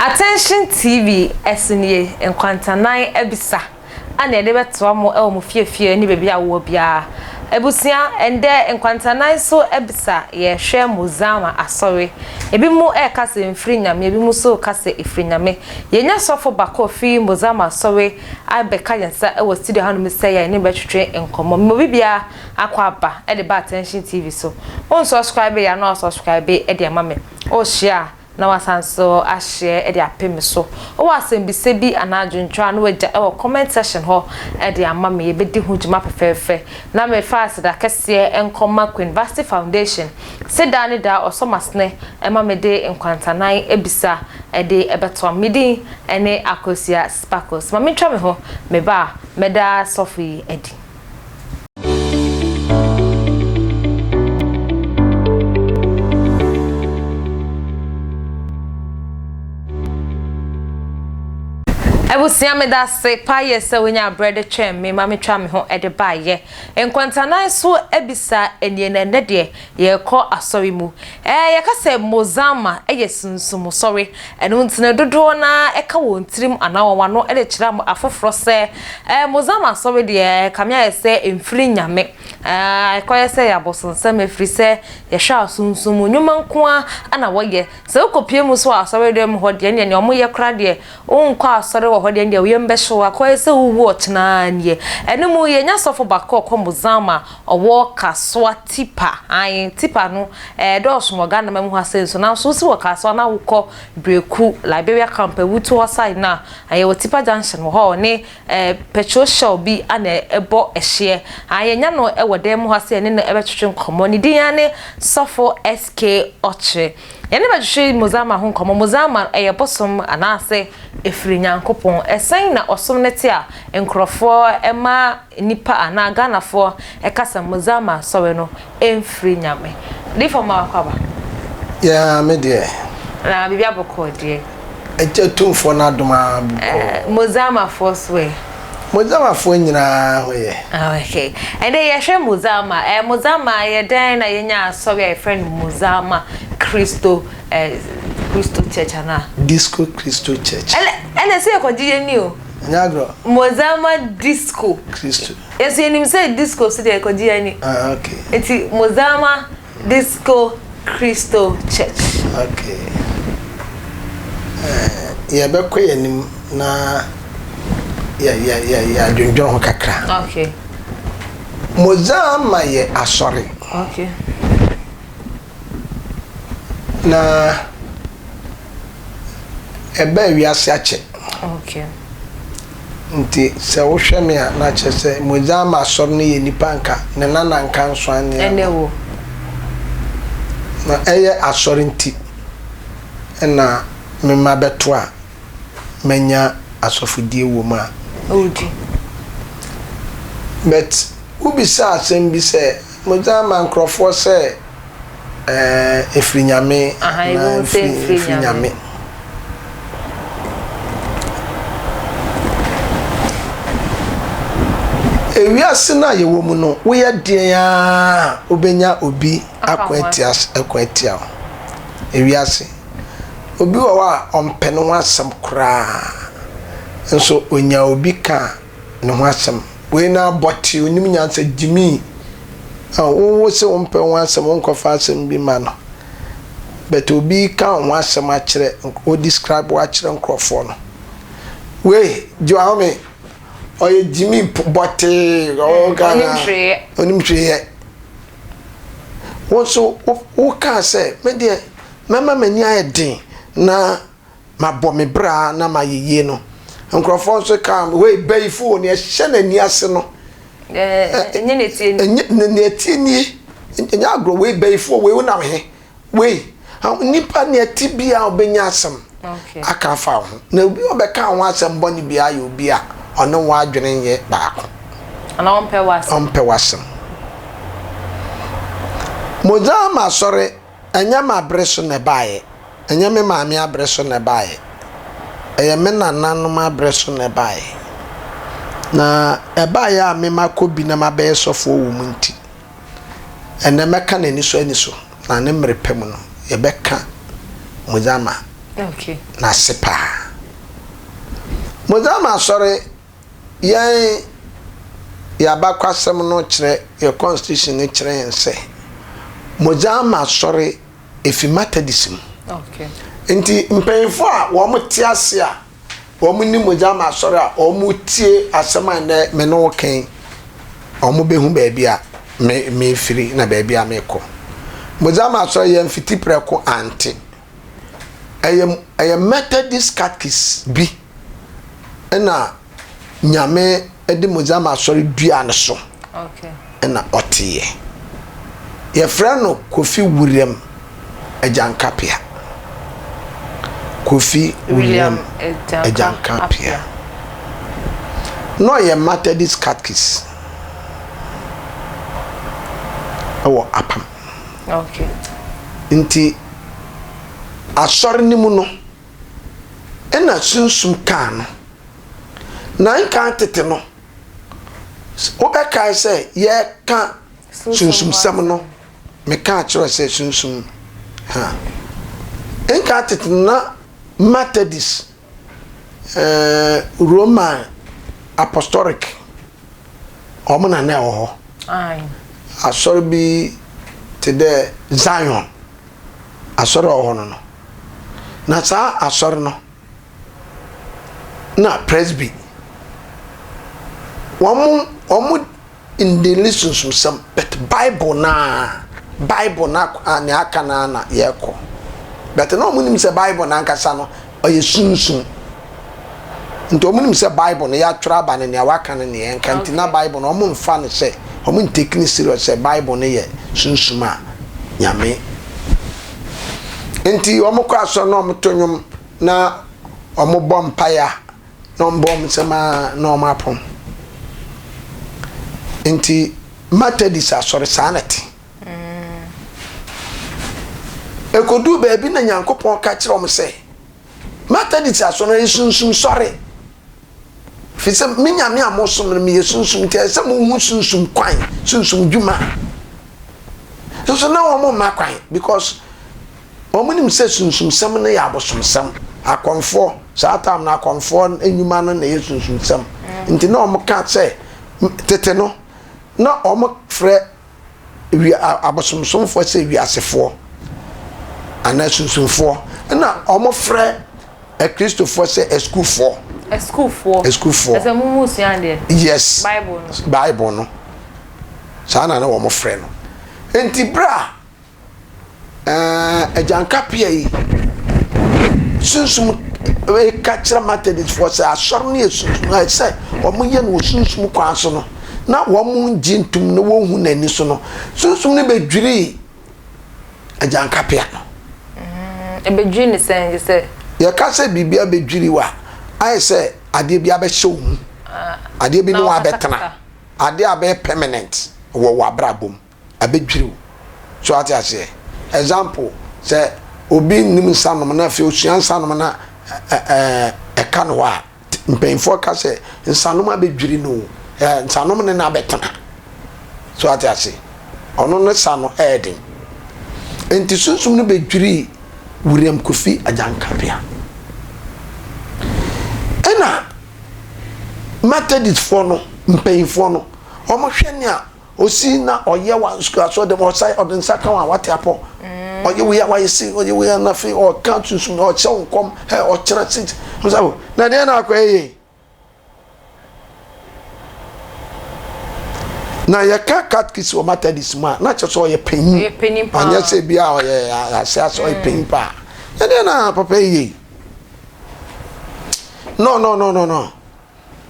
Attention TV ɛso nie, nkwantanan abisa a na yɛde bɛtoa mo wɔ mo fiefie ne baabi a wowɔ biara. Abusua, ɛndɛ nkwantanan so abisa yɛhwɛ Mozama asɔre. Ebi mo ɛka sɛ mfiri Nyame, ebi mo nso ka sɛ ɛfiri Nyame. Yɛnya sɔfo baako a ɔfiri Mozama asɔre abɛka yɛn nsa wɔ studio hanom sɛ yɛne no bɛtwetwe nkɔmmɔ. Mema obi biara akɔ aba de ba Attention TV so. Wo nsubscribe yɛ a na wasubscribe de ama me. Wo share a na wasan nso ahyɛ de apem me so. Wowɔ asɛmbisa bi anaa adwentwerɛ a na wagya wɔ comment section hɔ de ama me. Yɛbɛdi ho dwuma fɛfɛɛfɛ. Na mefa aseda kɛseɛ nkɔma Queen Vasti Foundation se daa ne daa ɔsɔ m'asene ma mede nkwantanan abisa de bɛtoa. Me din ne Akosua Sparkles. Ma mentwa me ho, meba a mɛda sɔfo yi adi. Abusua meda ase paa yɛ sɛ wonya abrɛ de twɛn me ma metwa me ho de baayɛ. Nkwantanan so abisa nie na ɛnɛ deɛ yɛrekɔ asɔre mu. Ɛɛ yɛka sɛ Mozama yɛ sunsum sɔre. Ɛno nti no dodoɔ no ara ka wɔn tirim anaa wɔn ano de kyerɛ afoforɔ sɛ ɛɛ Mozama asɔre deɛ ɛkame ayɛ sɛ ɛmfiri Nyame. Ɛɛ ɛkɔyɛ sɛ ɛyɛ abosonsɛm ɛfiri sɛ yɛhwɛ a sunsum nnwuma nko ara na wɔyɛ. Sɛ wokɔpue mu nso wɔ asɔredan mu hɔ deɛ ɛnneɛ nea wɔyɛ koraa deɛ Wonkɔ asɔre wɔ hɔ deɛ ɛndeɛ wo yam bɛhye wo akɔyɛ sɛ wowu ɔkyena ara nie. Ɛno mu yɛnya sɔfo baako a ɔkɔ Mozama ɔwɔ Kasoa Tipa ae Tipa no ɛdɔɔso wɔ Ghana man mu ha sei nso nanso wosi wɔ Kasoa na wokɔ Breku Liberia camp Awutu hɔ side no a yɛwɔ Tipa junction wɔ hɔ ɔne petrol shell bi na ɛbɔ ɛhyeɛ ae yɛnya no wɔ dan mu ha sɛ yɛne no ɛbɛtwetwe nkɔmmɔ ne din ara ne Sɔfo SK Ɔkyere. Yɛne bɛtwetwe Mozama ho nkɔmmɔ. Mozama, ɛyɛ bosom anaase ɛfiri Nyankopɔn? Ɛsɛn na ɔsom no te a nkorɔfoɔ ma nnipa anaa Ghanafoɔ ka sɛ Mozama asɔre no ɛmfiri Nyame? Difoɔ mma wakɔ aba? Yeah, me deɛ. Na biribi abɔkɔɔ deɛ. Agya Tumfoɔ no adom ara bɔkɔɔ. Mozamafoɔ so ɛ? Mozamafoɔ nyinaa ho yɛ. Okay. Ɛnde yɛhwɛ Mozama. Eh, Mozama yɛ dɛn na yɛnya asɔre a yɛfrɛ no Mozama Kristo eh, Kristo Church anaa? Disco Kristo Church. Ɛnɛ ɛnɛ sɛ yɛkɔgye yɛn ni o. Ɛnyɛ agorɔ. Mozama Disco. Kristo. Yɛnso yɛnim sɛ disco so deɛ yɛkɔgye yɛn ani. Ah, okay. Nti Mozama Disco Christo Church. Okay. Eh, yɛbɛkɔ yɛn anim na yɛ yɛ yɛ yɛadwendwen ho kakra. Okay. Mozama yɛ asɔre. Okay. Na ɛbaa wiase akyɛ. Okay. Nti sɛ wohwɛ me a na kyerɛ sɛ Mozama asɔre no yɛ nipa nka ne nana nka nsoa ne Ɛne wo. Na ɛyɛ asɔre nti na mema bɛto a manya asɔfodie wɔ mu a. Wodi. But wobisaa asɛm bi sɛ Mozama nkorɔfoɔ sɛ Ɛɛ, ɛfiri Nyame anaa ɛmfiri Nyame? Ewiase no a yɛwɔ mu no, woyɛ deɛn ara a, wobɛnya obi ako atia ako atia wo. Ewiase. Obi wɔ hɔ a, ɔmpɛ ne ho asɛm koraa. Nso ɔnya obi ka a, ne ho asɛm. Wei na bɔte, onim nyansa, gyimii. Wo wo se wo mpɛ ho asɛm wo nkɔfa asɛm bi ma no but obi ka wo ho asɛm akyerɛ wo describe wo akyerɛ nkorɔfoɔ no wei gye wahome ɔyɛ gyimi bɔtee ɔwɔ Ghana onim hwee yɛ wo nso wo kaa sɛ me deɛ mɛma m'ani ayɛ den na mabɔ me bra na mayɛ yie no nkurɔfoɔ nso ka wei bayifo nea ɛhyɛ n'ani ase no ɛnyɛ nea ɛteɛ nie ɛnyɛ nea ɛteɛ nie ɛnyɛ agorɔ wei bayifo wei wonam he wei nipa nea ɛte bia ɔbɛnya asɛm aka afa wo ho na obi a ɔbɛka ho asɛm bɔne biara yɛ obi a ɔne wo adwene nyɛ baako anaa ɔmpɛ w'asɛm ɔmpɛ w'asɛm Mozama asɔre Ɛnyɛ m'abere so na ɛbaeɛ, ɛnyɛ me maame abere so na ɛbaeɛ, ɛyɛ me nananom abere so na ɛbaeɛ. Na ɛbaeɛ a me makɔ bi na mabɛyɛ sɔfoɔ wɔ mu nti, ɛnnɛ mɛka no aniso aniso, na ne mmerɛ pa mu no, yɛbɛka Mozama. Okay. N'ase paa. Mozama Asɔre, yɛn yɛn abakwasɛm no kyerɛ, yɛn constitution no kyerɛ yɛn sɛ, Mozama Asɔre efi Methodist mu. Okay. Nti mpanyinfo a wɔn te ase a wɔn ni Mozama Asɔre a wɔn tie asɛm a nnɛ me ne wo kan, wɔn bɛhu baabi a me mefiri na baabi a mekɔ. Mozama Asɔre yɛn fiti prɛko ante. Ɛyɛ ɛyɛ Methodist catechist bi ɛna Nyame de Mozama Asɔre dua no so ɛna ɔteeɛ. Yɛfrɛ no Kofi William Agyankapea. Kofi William Agyankapea. Na ɔyɛ Methodist catechist ɛwɔ Apam. Okay. Nti asɔre no mu no ɛna sunsum kaa no. Na nkan tete no, wobɛkae sɛ yɛka sunsumsɛm no, mekaa kyerɛ sɛ sunsum ha. Nkan tete no na Methodist, eh, Roman Apostolic, wɔn na na ɛwɔ hɔ. Asɔre bi te dɛ Zion asɔre a ɔwɔ hɔ no no. Na saa asɔre no na Presby wɔn wɔn ndeli sunsumsɛm but Bible naa Bible na nea aka naa na yɛkɔ but na wɔn nim sɛ Bible n'ankasa no ɔyɛ sunsum. Nti wɔn nim sɛ Bible no yɛatwerɛ aba no nea waka no nea yɛnka nti na Bible no wɔn nfa no sɛ wɔn ntake no serious sɛ Bible no yɛ sunsum a Nyame. Nti wɔn kɔ asɔre na wɔn to nnwom na wɔn bɔ mpaeɛ a na wɔn bɔ wɔn nsam a na wɔn apɔn. Nti Methodist asɔre saa na ɛte. Ɛkɔduu baabi na Nyankopɔn ka kyerɛ wɔn sɛ, Methodist asɔre no yɛ sunsum sɔre. Firi sɛ me Nyame a mosom no meyɛ sunsum nti ɛsɛ sɛ mohu sunsum kwan, sunsum dwuma. Nso na wɔn mma kwan because wɔn nim sɛ sunsumsɛm no yɛ abosomsɛm. Akɔmfoɔ, saa time no akɔmfoɔ nnwuma no na ɛyɛ sunsumsɛm. Nti na wɔn ka sɛ tete no na wɔn frɛ wia abosomsomfoɔ sɛ wiasefoɔ anaa sunsumfoɔ ɛna wɔfrɛ akristofoɔ sɛ asukuufoɔ. Asukuufoɔ. Asukuufoɔ. Ɛsɛ mo mu sua adeɛ. Yes. Bible no. Bible no. Saa na na wɔfrɛ no. Nti berɛ a Ɛɛ, Agyanka Pia yi, Sunsum reka kyerɛ Methodistfoɔ sɛ asɔre no yɛ sunsum, na sɛ wɔyɛ no wɔ sunsum kwan so no, na wɔngye ntom na wɔnhu n'ani so no, sunsum no bɛdwirii Agyanka Pia no. Mm, ɛbɛdwiri ne sɛn gye sɛ? Yɛka sɛ biribi abɛdwiri wo a, ayɛ sɛ adeɛ bi abɛhyɛ wo mu, ah, adeɛ bi ne wo abɛtena, adeɛ a abɛyɛ permanent wɔ w'abrabɔ mu. abɛdwiri wo. So ate aseɛ? Example, sɛ obi nnim nsa nom na afei osua nsa nom na ɛka no hɔ a, mpanyinfoɔ ka sɛ nsanom abɛdwiri no o, nsanom ne no abɛtena. So ate ase? Ɔno ne sa no ɛyɛ den. Nti sunsum no bɛdwirii William Kofi Agyankabea. Ɛna Methodistfoɔ no, mpanyinfoɔ no, wɔhwɛ nea Osi na ɔyɛ wa sukuu asɔ dɛm ɔsa ɔde nsa ka wa wate apɔ. Mm. Ɔyɛ wei a wayɛ si ɔyɛ wei a na afei ɔka sunsun ɔkyɛ wo nkɔm ɛ ɔkyerɛ si ɔsɛ o na deɛ na akɔ yɛ na yɛka katkisi wɔ Methodist mu a na kyerɛ sɛ ɔyɛ panyin ɔnyɛ sɛ bi a ɔyɛ ase ase ɔyɛ mm. panyin paa ɛdeɛ na papa yi yɛ no no no no no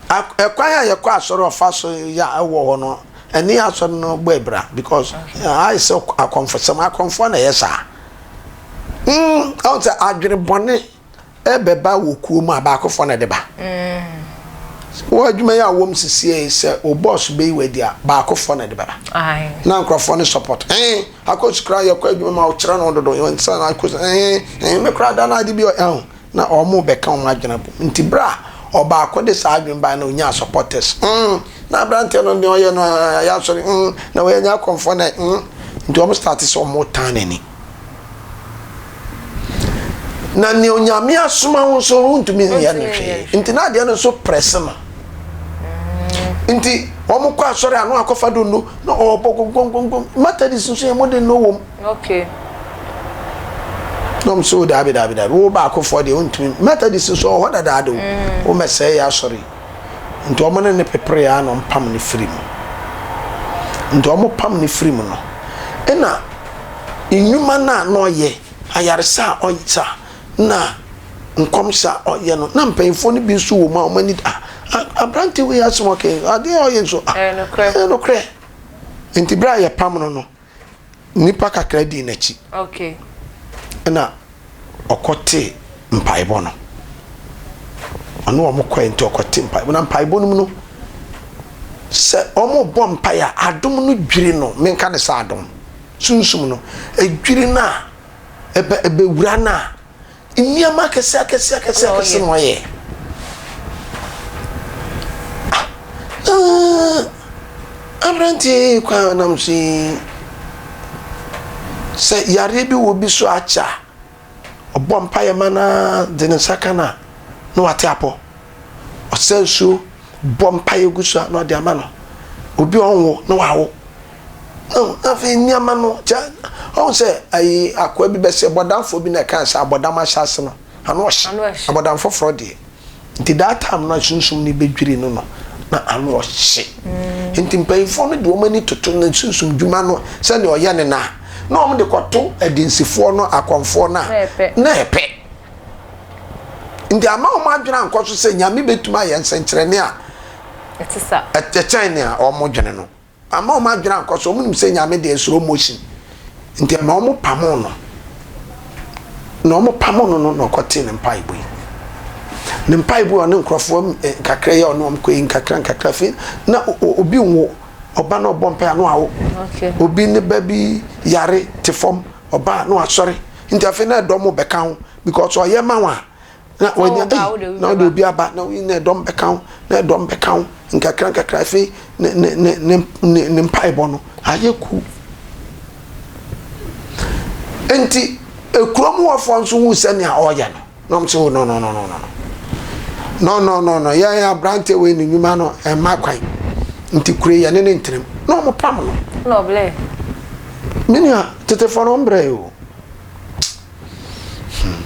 Ɛkwan a yɛkɔ asɔre ɔfa so yɛ a ɛwɔ hɔ no, ɛne asɔre no bɔ abira because ayɛ sɛ akɔmfosɛm, akɔmfoɔ na ɛyɛ saa. Mm, ɔn sɛ adwene bɔne ɛbɛba wɔ kuo mu a baakofoɔ na ɛde ba. Mm. Wɔ adwuma yi a wɔm sisie sɛ o bɔs bɛyi wɔ adi a baakofoɔ na ɛde bɛba. Na nkurɔfoɔ no support. Ɛn, akɔsi koraa yɛkɔ adwuma ma ɔkyerɛ no dodo, nsa na akɔsi ɛn, ɛn, me koraa da no ade bi ɛho. na wɔrebɛka wɔn adwene abom. Nti berɛ a ɔbaako de saa adwene baeɛ na ɔnyaa supporters. Mm, na aberanteɛ no deɛ ɔyɛ no ɛyɛ asɔre, mm, na wei ɛnyɛ akɔmfoɔ na mm. Nti wɔn start sɛ wɔn retan n'ani. Na nea Onyame asoma wo nso wontumi nyɛ no hwee. Nti na adeɛ no nso prɛse no. Nti wɔn kɔ asɔre ano akɔfa dondo na ɔbɔ gongongongong. Methodist nso yɛ mo de no wɔm. Okay. Na wɔn so daabi daabi daabi wo baakofoɔ deɛ wontumi. Methodist nso ɔwɔ hɔ dadaada o. Mm. Wo mɛsɛe yɛ asɔre. Nti wɔn ne ne pepere a na wɔn pam ne firi mu. Nti wɔn pam ne firi mu no. Ɛna nnwuma no a na ɔyɛ Ayaresa a ɔsa na nkɔmhyɛ a ɔyɛ no, na mpanyimfoɔ no bi nso wɔ mu a wɔn ani da, ah, aberante wei asɛm ɔka yi, adeɛ a ɔyɛ nso, ah, ɛyɛ nokorɛ. Nti berɛ a yɛpam no no, nnipa kakra dii n'akyi. Okay. Ɛna ɔkɔtee mpaebɔ no. Ɔne wɔn kɔɛ nti ɔkɔte mpaebɔ. Na mpaebɔ no mu no, sɛ wɔbɔ mpaeɛ a, adom no dwiri no, menka ne sɛ adom. Sunsum no, edwiri no a, ɛbɛ ɛbɛwura no a, nneɛma akɛse akɛse akɛse akɛse na ɔyɛ. Ah, ah, aberanteɛ yi kwan a ɔnam so yi, sɛ yareɛ bi wɔ bi so akyɛ a, ɔbɔ mpaeɛ ma no ara de ne nsa ka no a, na wate apɔ. Ɔsɛ nsuo, bɔ mpaeɛ gu so a, na ɔde ama no. Obi a ɔnwo na wawo. Afei nneɛma no kyɛ ɔhu sɛ ayi akoa bi bɛsɛ bɔdamfoɔ bi na ɛka sɛ abɔdam ahyɛ ase no ano ɔhye abɔdam foforɔ deɛ nti that time no sunsum no bɛdwiri no no na ano ɔhye mm. nti mpanyinfoɔ no de wɔn ani toto ne sunsum dwuma no sɛdeɛ ɔyɛ ne na na wɔn de kɔto adinsifoɔ no akɔnfoɔ no a na ɛpɛ nti ama wɔn adwene ankɔ so sɛ nyame bɛtumi ayɛ nsɛnkyerɛnne a ɛkyɛn nea wɔn dwene no. Amma wɔn adwene ankɔ so, wɔn nim sɛ Nyame deɛ slow motion, nti ɛma wɔn pamoo no. Na wɔn pamoo no no na ɔkɔtee ne mpaebɔ yi. Ne mpaebɔ yi ɔne nkurɔfoɔ eh, nkakra yi a ɔne wɔn kɔ yi nkakra nkakra afei na obi nwo ɔba na ɔbɔ mpae ano awo. Obi ne ba bi yare te fam ɔba na wasɔre nti afei na ɛdɔm bɛka ho because ɔyɛ ma wɔn a na wanya ei na ɔde obi aba na na ɛdɔm bɛka ho na ɛdɔm bɛka ho nkakra nkakra afei ne ne ne ne ne ne mpaebɔ no ayɛ ku nti ekurom wɔfoɔ nso hu sɛnea ɔreyɛ no na wɔn sɛ oh, no no no no no no no no no yɛn aberante wei ne nnwuma no ɛmma kwan nti kure yɛne ne ntenam na wɔn pam no. Na ɔblɛ. Me nua tetefoɔ no wɔn brɛ yi o. Hmm.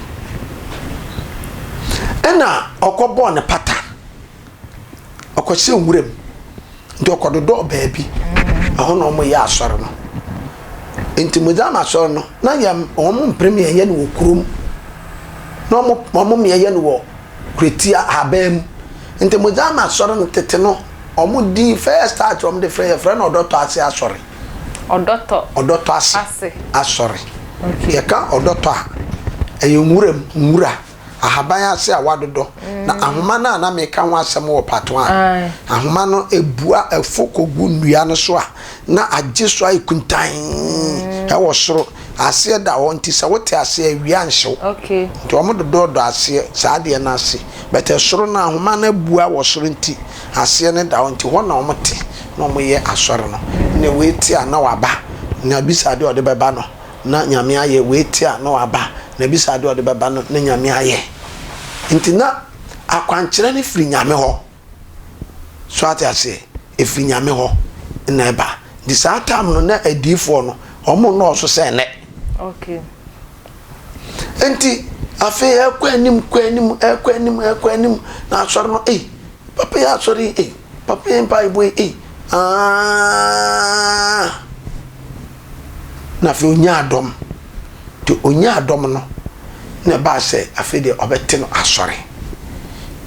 Ɛna ɔkɔbɔɔ ne pata. Ɔkɔhyɛ nwura mu. Nti ɔkɔdodɔɔ baabi. Ɛhɔ na wɔyɛ asɔre no. Nti Mozambique asɔre no, na yɛ wɔn mpere mmiɛnyɛ no wɔ kurom. Na wɔn wɔn mmiɛnyɛ no wɔ kurotia ahaban mu. Nti Mozambique asɔre no tete no, wɔn din first start wɔn de frɛ yɛfrɛ no ɔdɔtɔ ase asɔre. Ɔdɔtɔ. Ɔdɔtɔ ase. Asɔre. Okay. Yɛka ɔdɔtɔ a, ɛyɛ nwuram, nwura, ahaban ase a wadodɔ. Mm. Na ahoma no a na meka ho asɛm wɔ part one. Ahoma no ebua ɛfo kogu nnua no so a, na agye so ayɛ kuntann mm. ɛwɔ soro. Aseɛ da hɔ nti sɛ wote aseɛ awia nhyew. Okay. Nti wɔn dodɔɔdɔ aseɛ saa adeɛ no ase. But ɛsoro no ahoma no abua wɔ soro nti aseɛ no da hɔ nti hɔ na wɔn te na wɔn yɛ asɔre no. Na wei te a na waba na bisa adeɛ ɔde bɛba no na Nyame ayɛ, wei te a na waba na bisa adeɛ ɔde bɛba no na Nyame ayɛ. Nti na akwankyerɛ no firi Nyame hɔ. So ate aseɛ? Ɛfiri Nyame hɔ na ɛba. Nti saa time no na adiyifoɔ no wɔn nnɔɔso sɛ nnɛ. Okay. Nti afei ɛkɔ anim kɔ anim ɛkɔ anim ɛkɔ anim na asɔre no ei papa yi asɔre yi ei papa yi mpaebɔ yi ei aa na afei onyaa dɔm nti onyaa dɔm no na ɛbaa sɛ afei deɛ ɔbɛte no asɔre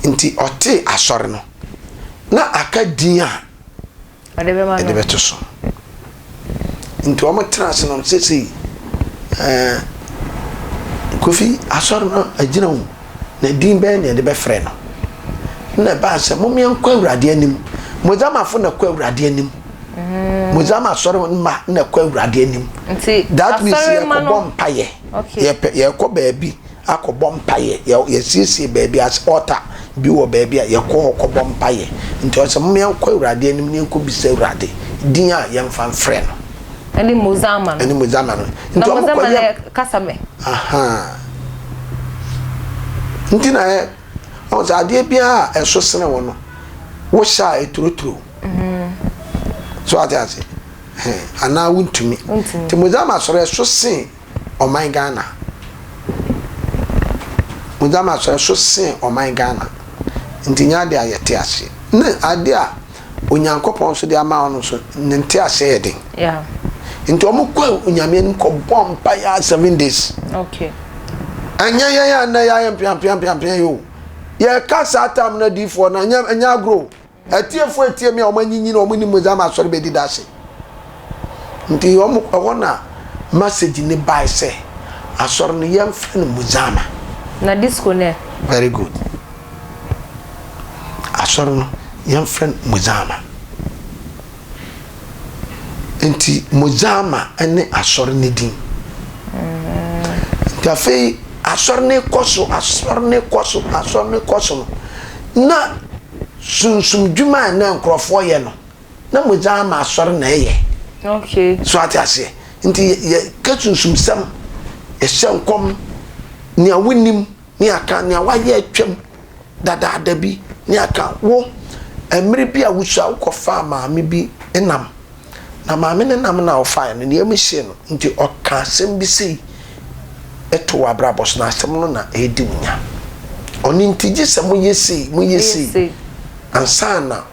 nti ɔtee asɔre no na aka din a ɛde bɛto so nti wɔn tena ase no sesei ɛɛ kofi asɔre no agyina o na din bɛyɛ na yɛde bɛfrɛ no na ɛbaa sɛ mom yɛnkɔ awurade anim mozamafo na kɔ awurade anim mm. mozama asɔre mma na kɔ awurade anim that means yɛkɔbɔ mpayɛ yɛpɛ yɛkɔ baabi akɔbɔ mpaeɛ, yɛ yɛsiesie baabi as altar bi wɔ baabi a yɛkɔ hɔ kɔbɔ mpaeɛ. Nti ɔsɛ mom yɛnkɔ Awurade anim na yɛnkɔ bisa Awurade din a yɛmfa mfrɛ no. Ɛne Mozama no. Ɛne Mozama no. Nti na Mozama no yɛ kasa bɛ. Ahaa. Nti na ɛ ɔn sɛ adeɛ biara a ɛso sene wo no, wohyɛ a ɛturoturo. So ate ase? Anaa wontumi. Nti Mozama asɔre ɛso sen ɔman Ghana. Mozama asɔre ɛso sen ɔman Ghana. Nti nyɛ adeɛ a yɛte aseɛ. Ne adeɛ a Onyankopɔn nso de ama wo no nso, ne nteaseɛ yɛ den. Yeah. Nti wɔn kɔ Onyame anim kɔ bɔ mpaeɛ 7 days. Okay. Ɛnyɛ yɛn a nnɛ yɛayɛ mpeampeampeampea yi o. Yɛka saa tam no adiifoɔ no, ɛnyɛ ɛnyɛ agorɔ o. Atiefoɔ etie me a wɔn anyinyin a wɔn nim Mozama asɔre bɛdi da ase. Nti wɔn ɛhɔ na message ne bae sɛ asɔre no yɛmfrɛ no Mozama. Na disco no ɛ? Very good. Asɔre no yɛmfrɛ no Mozama. Nti Mozama ne asɔre no din. Nti afei asɔre no kɔ so, asɔre no kɔ so, asɔre no kɔ so no, na sunsum dwuma a na nkurɔfoɔ yɛ no, na Mozama asɔre na ɛyɛ. Okay. So ate aseɛ? Nti yɛka sunsumsɛm, yɛhyɛ nkɔm, nea wonim ne aka, nea wayɛ atwam dadaada bi ne aka. Wo, mmere bi a wusua wokɔfaa maame bi nam, na maame no nam no a wofae no, nea hyee no nti ɔka asɛm bi sei to w'abrabɔ so, na asɛm no na ɛredi wo nya. Ɔno nti gye sɛ moyɛ sei, moyɛ sei ansa na.